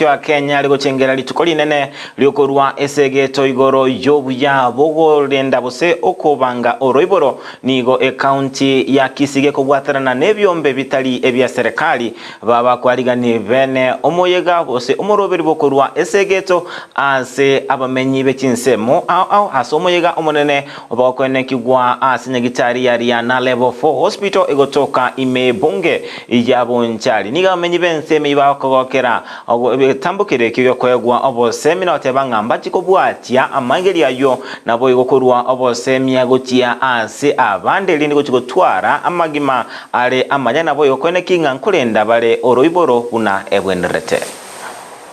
Wa Kenya rigochengera rituko rinene riokorwa esegeto igoro yobuya bogorenda bose okobanga oroiboro. Nigo ekaunti ya Kisii gekobwaterana nebiombe bitari ebya serikali baba kwarigani bene omoyega bose omoroberi bokorwa esegeto ase abamenyi bechinsemo ao ao ase omoyega omonene obagokoenekigwa ase nyagitari ya Riana Level 4 Hospital egotoka ime bunge ya Bonchari. Nigo abamenyi b'ensemo eyio bakogokera egetambokero ekio giokoegwa obosemi na goteba ng'a mbachi kobwatia amangeri ayio naboigo korwa obosemia gochia ase abande erinde gochi gotwara amagima are amaya naboigo koeneki ng'a nkorenda bare oroiboro buna ebwenerete.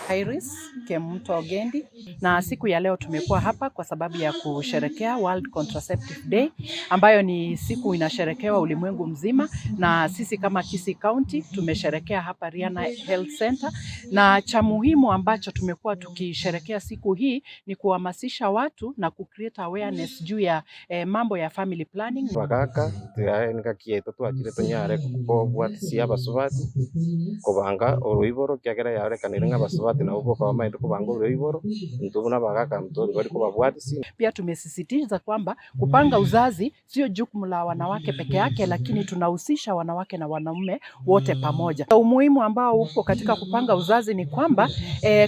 Iris Kemunto Ogendi, na siku ya leo tumekuwa hapa kwa sababu ya kusherekea World Contraceptive Day ambayo ni siku inasherekewa ulimwengu mzima, na sisi kama Kisii County tumesherekea hapa Riana Health Center, na cha muhimu ambacho tumekuwa tukisherekea siku hii ni kuhamasisha watu na kucreate awareness juu ya mambo ya family planning. Bagaka engaki yaito twachire tonyare kobwatisia abasubati kobanga oroiboro kiagera yaorekanire ng'a abasubati nabo boka bamaete kobanga oroiboro intwe buna abagaka ntori bari kobabwatisia. Pia tumesisitiza kwamba kupanga uzazi sio jukumu la wanawake peke yake, lakini tunahusisha wanawake na wanaume wote pamoja. Umuhimu ambao upo katika kupanga uzazi ni kwamba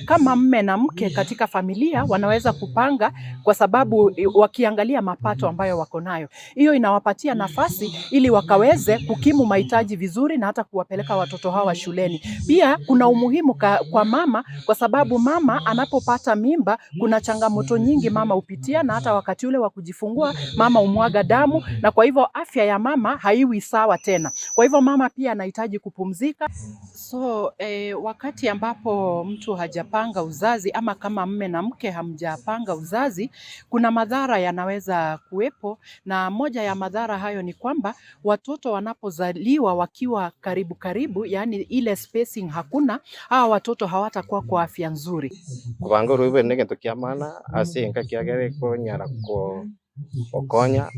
kama mme na mke katika familia wanaweza kupanga, kwa sababu wakiangalia mapato ambayo wako nayo, hiyo inawapatia nafasi ili wakaweze kukimu mahitaji vizuri na hata kuwapeleka watoto hawa shuleni. Pia kuna umuhimu kwa mama, kwa sababu mama anapopata mimba kuna changamoto nyingi mama hupitia, na hata wakati ule wa kujifungua mama humwaga damu, na kwa hivyo afya ya mama haiwi sawa tena. Kwa hivyo mama pia anahitaji kupumzika. So wakati ambapo mtu hajapanga uzazi ama kama mme na mke hamjapanga uzazi, kuna madhara yanaweza kuwepo, na moja ya madhara hayo ni kwamba watoto wanapozaliwa wakiwa karibu karibu, yaani ile spacing hakuna, hawa watoto hawatakuwa kwa afya nzuri. Kobanga oroiboro na egento kia maana ase enka kiagera ekonyara ko gokonya.